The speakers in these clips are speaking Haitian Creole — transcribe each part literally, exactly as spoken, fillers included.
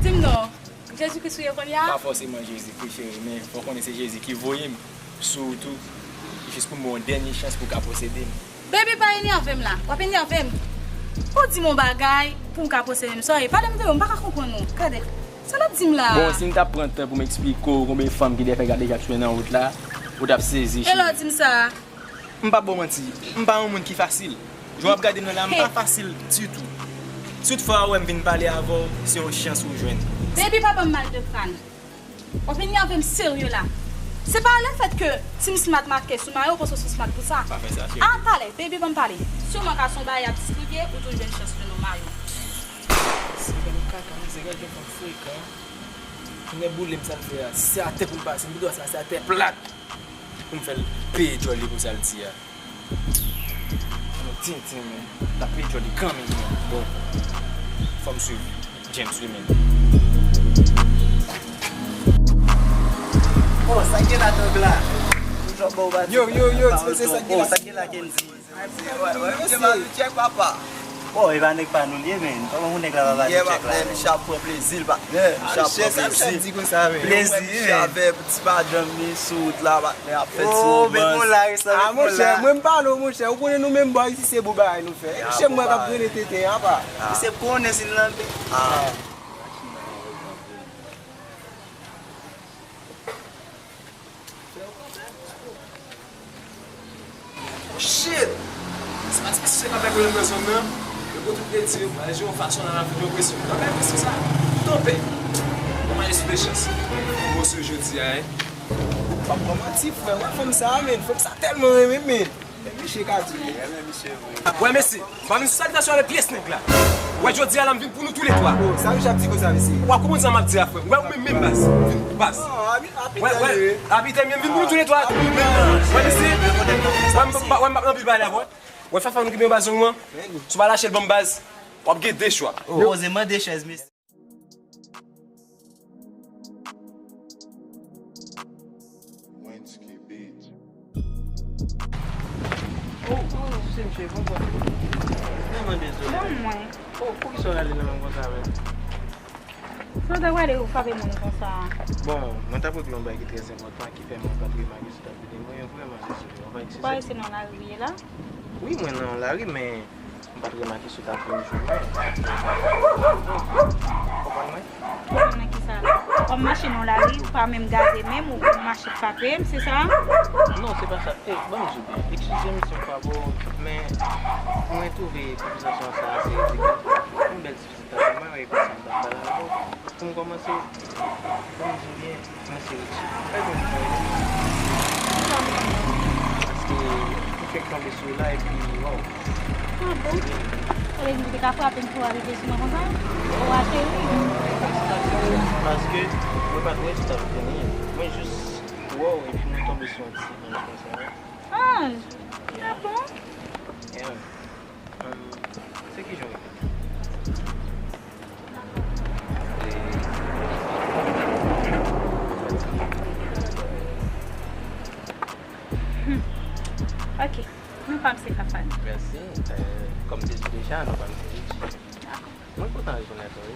Di m non, Jezi Kris ou ye kounye a? Pa fòseman Jezi Kris, cheri, men fò w konnen se Jezi ki voye m sou ou tou, jis pou m ba w yon dènye chans pou w ka posede m. Baby, pa enève m la. W ap enève m. Ou di m yon bagay pou w ka posede m. Sorry, pale m de yo, m pa ka konprann ou. Gade, sa l ap di m la? Bon, si m t ap pran tan pou m eksplike w konbyen fanm ki dèfè gade k ap swiv nan wout la, ou t ap sezi, cheri. E lè w di m sa? M p ap ba w manti, m pa yon moun ki fasil. Jan w ap gade m nan la, m pa fasil ditou. Si toutfwa w wè m vin pale avè w, se yon chans ou jwenn. Baby, pa ban m mal de kràn. W ap enève m serye la. Se pa lefèt ke Team Smart make sou mayo w panse w sou Smart pou sa. Pa fè sa, cheri. A talè, baby, ban m pale. Siman ka se yon bagay y ap distribye, ou tou jwenn chans jwenn yon mayo. Se gade kaka, mizè, gade yon fanm frekan. Nèboulem sa l fè a. Si se atè pou l pase, m pi dwa sa, se atè plat. Pou m fè l peye djòl li pou sa l di a. Mwen tintin, men. L ap peye djòl li kanmenm, men. Bon. Fò m swiv James, wi, men. Oh, sa k gen ladan la? Pou jòb ba w bati. Yo, yo, yo, ti mesye, sa k gen la? Oh, sa k gen la, Kendy? Wè, wè, misye ba nou tchèk, papa. Oh, e pa nèg pa nou l ye, men. Kòman pou nèg la pa ba nou tchèk la, men? Misye ap pran plezi l, patnè. Misye ap pran plezi. Plezi, men. Misye avè ti madanm li sou wout la, patnè, ap fè ti romans. Oh, met mwen la, wi, sa, met mwen la. Ah, monchè, mwen m pale w, monchè. Ou konnen nou menm bò isi, se bon bagay nou fè. Misye m wè k ap grennen tenten an, apa. Misye konnen si l nan. Ah. Shit! Se pa ti mesye k ap bay pwoblèm nan zòn nan. Yo pran tout leti yo, pral jwe yon fason la, l ap fè yon presyon. Gade mesye sa. Tonbe. Bon, m ale sou de chans. Bon, se jodi a, hein. M p ap pran manti, frè. Wè fanm sa a, men. Fanm sa tèlman renmen m, men. Men misye ka di. Wè, mesye. M ap vin sou salitasyon avèk pyès nèg la. Wè, jodi a la, m vin pou nou toulètwa. Oh, sa misye ap di konsa, mesye? W ap konprann sa m ap di a, frè m. Wè, ou menm, menm baz. Vin baz. Wè, wè, abitè m, vin pou nou toulètwa. Wè, mesye. Wè, m p ap, wè, m p ap anpil pale avè w. Wè, fè fè nou ki byen baz nou an. Si w pa lache l ban m baz, w ap gen de chwa. Poze mande chèz, mesye. Wensky Beats. Oh, oh, se misye, bonjou. Vrèman dezole. Ban mwen. Oh, poukisa w rale nan men m konsa menm? Sa w ta prale ou frape moun konsa? Bon, mwen t ap regle yon bagay ki trè enpòtan ki fè mwen pa t remake sou tablo de mwen, vrèman dezole. Ou pa eskize m. Ou pa rete nan lari w ye la? Wi, mwen nan lari, men m pa t remake si w t ap vin jwenn mwen. Konprann mwen? Konprann nan kisa? W ap mache nan lari, ou pa menm gade menm, ou mache frape m, se sa? Non, se pa sa. Eh, ban m di w byen. Eskize m si m frape w, men mwen twouve konvèsasyon sa ase ridikil. Yon bèl ti fizitalman, mwen wè e konsa m t ap pale avè w. Pou m kòmanse, ban m di w byen, mwen se Richie. Fè konfyans mwen. Paske m fèk tonbe sou ou la epi, waw. Ah bon? Sa vle di m te ka frape m pou w rive sou mwen konsa? Ou ateri? Paske mwen pa t wè si w t ap vini. Mwen jis wè w epi mwen tonbe sou yon ti anj konsa. Anj? Ah bon? Yeah. Hum, se kijan w rele? Hmm. Ok. Non pa m se Fafane. Mèsi. Eh, kòm m te di w deja, non pa m se Richie. Dakò. Mwen kontan rekonèt ou, wi.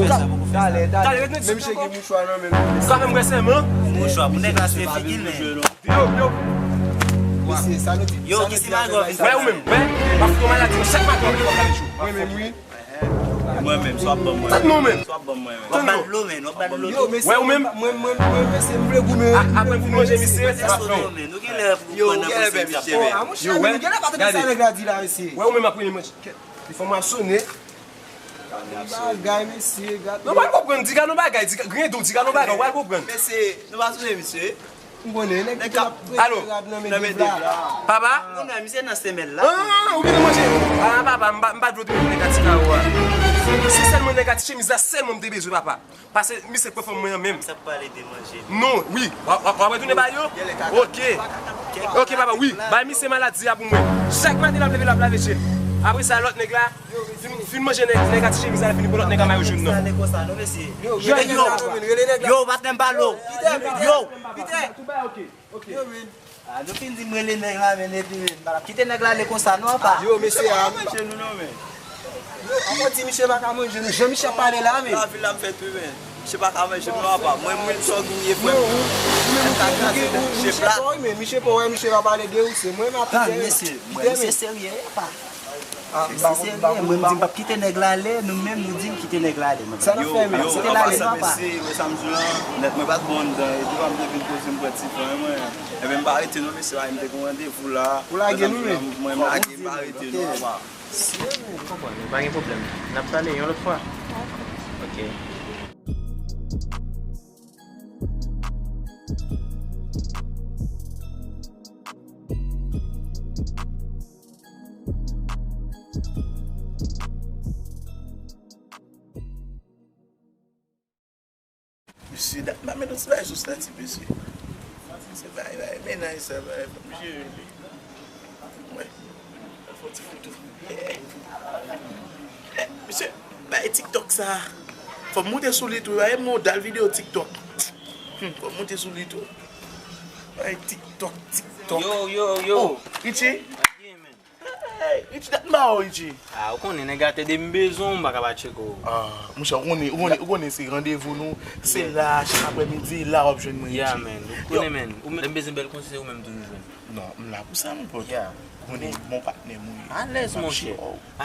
fè sa, poko fè sa. Talè, talè. Talè, ret nan di. Men misye gen mouchwa nan men l. Sa fè m wè sèman. Mouchwa, pou nèg la se figi l, men. Yo, yo. Mesye, sa nou di, yo, sa nou di apre sa? Wè ou menm, wè. M ap fout ou maladi, chak maten w ap leve w ap lave cho. Mwen menm, wi. Mwen menm, sa w ap ban mwen. Tann non menm. Sa w ap ban mwen. W ap ban dlo, men, w ap ban dlo. Yo, mesye, wè ou menm. Mwen, mwen, mwen, mesye, m vle goumen. A-, apre m fin manje, misye, m ap pran w. Nou gen lè pou pran nan pwosedir sa, men. Yo, wè. Gade. Wè ou menm ap manje. Li fè mwen ap sone. Bagay, mesye, gade. Nou pral konprann, di gade yon bagay, di, griyen do, di gade yon bagay, ou pral konprann. Mesye, nou pa sonje misye. M konnen, nèg ki t ap prete rad nan men Dave la. Papa? M konnen misye nan semèl la. Ah, ou vin manje. Ah, papa, m pa, m pa dwe tounen nèg a ti kawo a. Se sèlman nèg a ti chemiz la, sèlman m te bezwen, papa. Pase misye k pran fanm mwen an menm. Sa pale de manje. Non, wi. W a, w a, w a retounen ba yo? Ok. Ok, papa, wi. Bay misye maladi a pou mwen. Chak maten l ap leve, l ap lave je l. Apre sa, lòt nèg la, fin, fin manje nèg, nèg a ti chemiz la, fini pran lòt nèg a mayo jòn nan. Yo, yo, yo, patnè m pale w. Yo. Yo, men. Ah, nou fin di m rele nèg la, men, epi, men, pa kite nèg la ale konsa, non, apa. Yo, mesye, a. Manje nou, non, men. Yo, ankò di misye pa ka manje nou. Jan misye ap pale la, men. Lavi la m fè tou, men. Misye pa ka manje nou, apa. Mwen, mwen, sa w gen ye, frè m. Misye pa wè, misye pa wè, misye pa pale de ou, se mwen m ap pale. Mesye, mwen, misye serye, apa. Ah, m pa konn, m pa konn, m pa konn. Mwen, m di m p ap kite nèg la ale, nou menm, nou di n kite nèg la ale. Mwen, sa n ap fè, men? Yo, yo, kite l ale, papa. Mesye, wè sa m di w lan, nèt, mwen pa t bon anndan, epi pa m te vin koze m pran ti van, mwen. Enben, m pa rete non, mesye, m te gen randevou la. Ou lage nou, men? Mwen, m lage, m pa rete non, papa. M konprann, pa gen pwoblèm. N ap pale yon lòt fwa. Ok. Mesye, dat m pa met yon ti bagay sou stati, mesye. Se bagay, bagay mennaj sa, bagay, fò m jere li. Mwen, fò ti foto. Eh, eh, mesye, bagay TikTok sa. Fò m moute sou li tou, bagay modal videyo TikTok. Hmm, fò m moute sou li tou. Bagay TikTok, TikTok. Yo, yo, yo. Oh, Richie. Hey, Richie, dat m ba w, Richie. Ah, ou konnen, nèg a te de m bezwen, m pa ka pa tcheke w. Ah, monchè, ou konnen, ou konnen, ou konnen se randevou nou. Se la, chak aprèmidi, la w ap jwenn mwen, Richie. Yeah, man. Ou konnen, man. Ou menm, lè m bezwen bèl konsèy, se ou menm toujou jwenn. Non, m la pou sa, mon pote. Yeah. Ou konnen, bon patnè m ou ye. Alèz, monchè.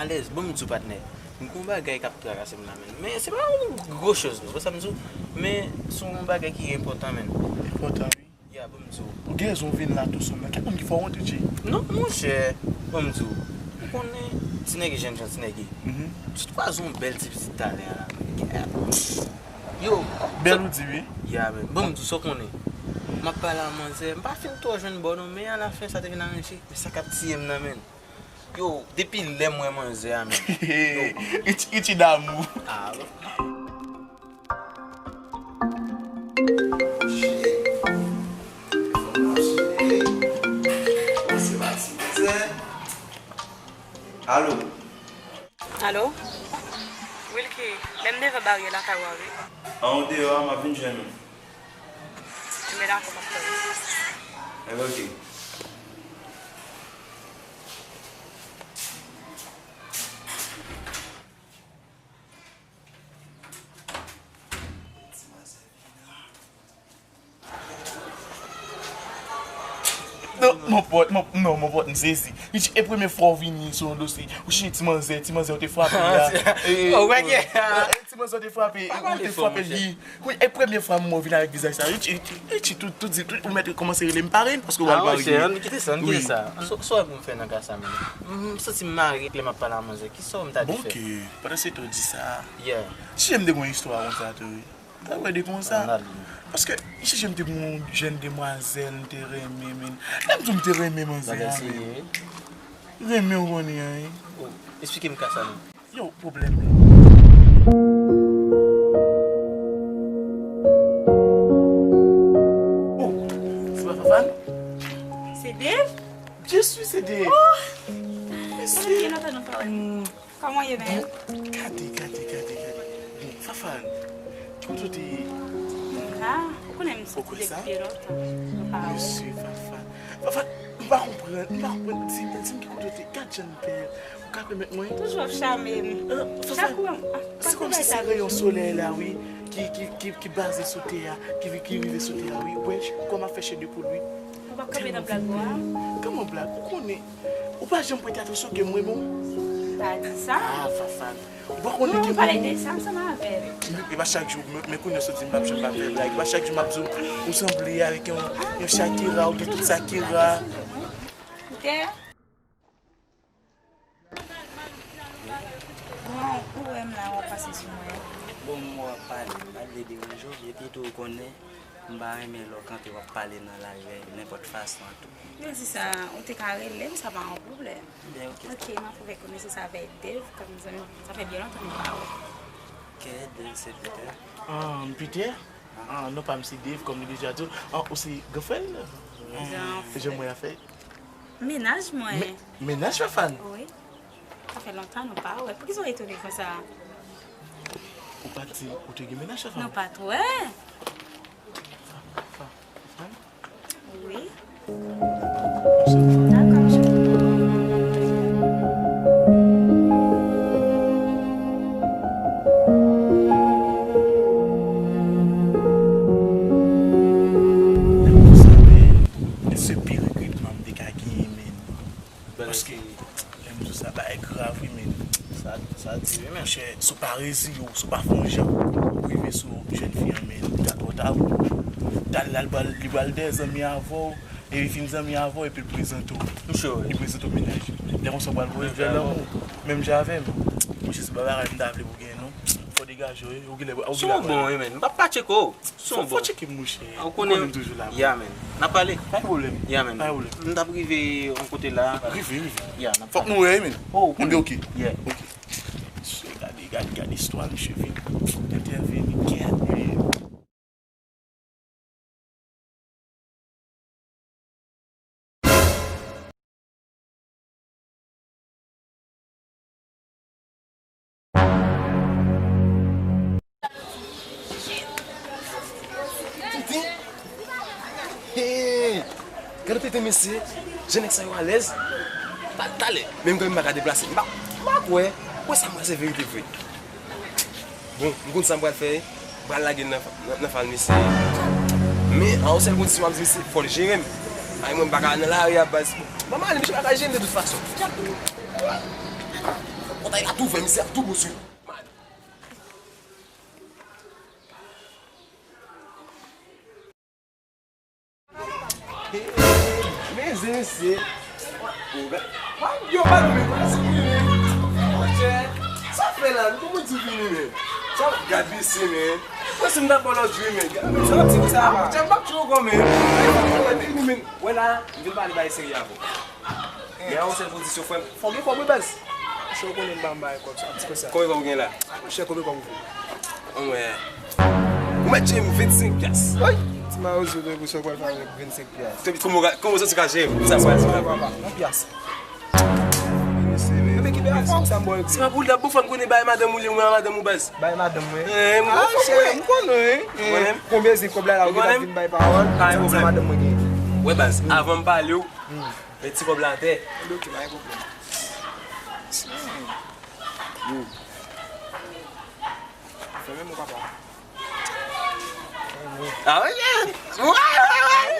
Alèz. Ban m di w, patnè. M gen yon bagay k ap trakase m la, man. Men se pa yon gwo choz, non. Wè sa m di w? Men se yon bagay ki enpòtan, man. Enpòtan, wi. Ya, ban m di w. Ou gen rezon, vin la tou sou mwen. Kèk moun ki fè w wont, Richie. Non, monchè, ban m di w. Ou konnen, ti nèg jènjan, ti nèg ye. Mhm. Tout fwa, se yon bèl ti pitit talè a la. Yo. Bèl ou di, wi. Ya, men, ban m di w, sa w konnen. M ap pale a manzè, m pa fin twò jwenn bò non, men alafen, sa te vin aranje. Men sa k ap tiye m nan, men. Yo, depi lè m wè manzè a, men. Yo. Richie, Richie damou. Ah, bon. Alo. Alo? Wilky, lè m devan baryè lakay ou a, wi. An, ou deyò a, m ap vin jwenn ou. Enben, dakò, m ap tann ou. Enben, oke. Non, mon pòt, mon, non, mon pòt, m sezi. Richie, e premye fwa w vini sou yon dosye. Ou chèche ti manzè, ti manzè ou te frape a. E, e, oh, wè, e, e, ti manzè ou te frape, ou te frape li. Wi, e premye fwa m wè w vin avèk vizaj sa. Richie, Richie, Richie, tout, tout, tout, ou mèt kòmanse rele m parenn, paske w al marye. Ah, monchè, ann kite sa, ann kite sa. Sa, sa w wè pou m fè nan ka sa, menm? M, m santi m mare lè m ap pale a manzè. Kisa w wè m ta dwe fè? Bon, oke. Pandan se tan w di sa, yeah, si m te gen yon istwa konsa tou, wi. Sa vre de konsa. Paske, m chèche m te gen yon jèn demwazèl, m te renmen, men. Lè m di w m te renmen manzè a, men. Renmen w konnen an, wi. Oh, eksplike m ka sa, non. Yo, pwoblèm. Oh, se pa Fafane? Se Dave? Byen si, se Dave. Oh! Mesye. Sa fè lontan nou pa wè. Kòman w ye, man? Gade, gade, gade, gade. Bon, Fafane, kòman w te? Ah, Konnen m soti depi byen lontan. Mesye Fafan. Fafan, m pa konprann, m pa konprann. Di m, di m ki kote w te, gad jan m bèl. Ou ka pèmèt mwen? Toujou ap chame m. Chak mwen, se kòmsi se reyon solèy la, wi, ki, ki, ki, ki baze sou tè a, ki, ki rive sou tè a, wi. Wè, kòman fè chè de poul, wi. Ou pa kanpe nan blag ou a? Kòman blag? Ou konnen, ou pa janm prete atansyon ke m renmen w. Pa di sa. Ah, Fafan. Ou pa konnen ke... Non, pale de sa ansanm avè l. E pa chak jou, men, men kounye a sot di m p ap janm pa fè blag. E pa chak jou m ap di w, ou sanble avèk yon, yon Shakira, ou gen tout Shakira. Bon, ou wè m la, w ap pase sou mwen. Bon, m wè w ap pale, m pa t vle deranje w, epi tou ou konnen, m pa renmen lè w kanpe w ap pale nan lari nenpòt fason an tou. Mwen di sa, ou te ka rele m, sa pa yon pwoblèm. Ben, ok. Ok, m ap fè konesans avèk Dave, kòm zanmi, sa fè byen lontan nou pa wè. Ok, Dave se Peter. Ah, Peter? Ah, non pa m se Dave, kòm li deja di w. Ah, ou se granfrè l? Granfrè. Jan mwen a fè. Mennaj mwen. Men-, mennaj Fafan? Wi. Sa fè lontan nou pa wè. Poukisa w etone konsa? Ou pa t di ou te gen mennaj Fafan? Nou pa t wè. Fa-, Fa-, Fafan? Wi. Dakò, m cheri. Dakò, sa, men, se pi regretman m te ka genyen, men. Paske, lè m di w sa, bagay grav, wi, men. Sa, sa di, wi, men. Monchè, si w pa reziye w, si w pa fè yon jan pou w rive sou jèn fi an, men, li ka twò ta pou ou. Talè a, li pral, li pral dèyè zanmi avè w, epi fin zanmi avè w, epi l prezante w. Li prezante w mennaj li. Lè konsa, w pral voye l vè lanmou. Menm jan avè m. Monchè, se pa bagay m ta vle pou w genyen, non. Fò w degaje w, wi. Ou genlè, ou genlè. Sou bon, wi, men. M p ap pa tcheke w. Fò, fò tcheke m, monchè. Ou konnen m toujou la. Ya, men. N ap pale. Pa gen pwoblèm. Ya, men. Pa gen pwoblèm. M t ap rive yon kote la. Rive, rive. Ya, n ap pale. Fòk nou wè, men. Oh, ou konnen. Ebyen, ok. Yeah. Ok. Mesye, gade, gade, gade istwa, mesye vin entèveni, gade. Titi! Hey! Gade tete mesye, jan nèg sa yo alèz. Ta-, talè, menm kanmenm m pa ka deplase. M pa, m pa kwè, kwè sa m wè se verite vre. Bon, m konn sa m pral fè, m pral lage l nan, nan, nan fal mesye. Men, a yon sèl kondisyon m ap di mesye, fò l jere m. Ay, mwen m pa ka nan lari a baz. Bon, m ale, mesye pa ka jere m de tout fason. Kòtay la tou ouvè, mesye ap tou bon sou. Men zen mesye. Yo ba nou men pase. Monchè, sa fè la, nou kòman di vini men. Sa gad mesye men. Mwen si m ta ba w lòt jou men. Gad men sa ti sa. Monchè, m p ap tchwe w ankò men. Vini men. Wè la, m vin pale bagay serye avè w. Men a yon sèl kondisyon, frè m. Fò w gen kòb wi baz. Monchè, ou konnen m pa m bay kòb sa, ti kòb sa. Konbyen kòb ou gen la? Monchè, konbyen kòb ou vle? Anmwey. Ou mèt jere m vennsenk pyas. Woy! Ti mawozo, te gen sa w pral fè avèk vennsenk pyas. Kòman w ka, kòman w santi w ka jere m? Sa, sa, sa. Yon pyas. Ebyen, ki bèl afè w sa, m ba w. Se pa pou l ap bon, frè m, konnen bay madanm ou li, ou bay madanm ou baz. Bay madanm mwen. Eh, m konnen. M konnen. Konbyen se kòb la, la, ou gentan vin bay pawòl? Pa gen pwoblèm. Madanm mwen genyen. Wè baz, avan m pale w, met ti kòb la atè. Ebyen, ok, pa gen pwoblèm. Yo. Fèmen mwen, papa. Ah, wi, wi.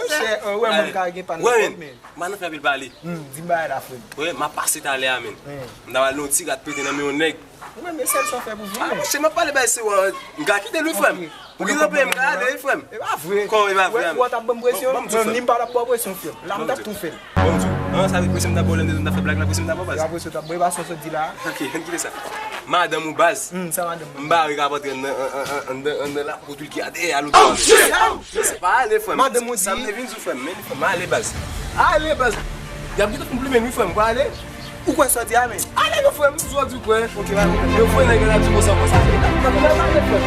Monchè, ou wè mwen ka gen pa nan kòb, men. M pa nan fè anpil pale. Hmm, di m bagay la, frè m. Wi, m ap pase talè a, men. M ta pral nan yon ti rat pete nan men yon nèg. Ou menm, e sèl sa w fè pou vin, men. Ah, monchè, m ap pale bay se w, m ka kite l wi, frè m. Ou gentan peye m, m ka ale wi, frè m. E pa vre. Kòman e pa vre, men? Ou wè, ou t ap ban m presyon, mwen menm pa t ap ba w presyon, frè m. La, m t ap tou fè l. Ban m di w. An, sa vle presyon m t ap ba w lè m te di w m t ap fè blag la, presyon m t ap ba w baz. E pa presyon w t ap ba w, e pa sa w sot di la a. Ok, ann kite sa. Madanm ou baz. Hmm, sa madanm mwen. M bare ka ap antre anndan, an, an, an, anndan lakou tou l ki atè a lòt bò. Se pa ale, frè m. Madanm ou di. Sa m te vin di w, frè m, men, frè m, ale baz. Ale baz. Y ap gentan fin plimen wi, frè m, ou kwè ale? Ou kwè sa w di a, men? Ale non, frè m, m di w, ou kwè. Ok, pa gen pwoblèm. Yo, frè, nèg la di konsa, konsa. Pa gen pwoblèm, ale, frè m.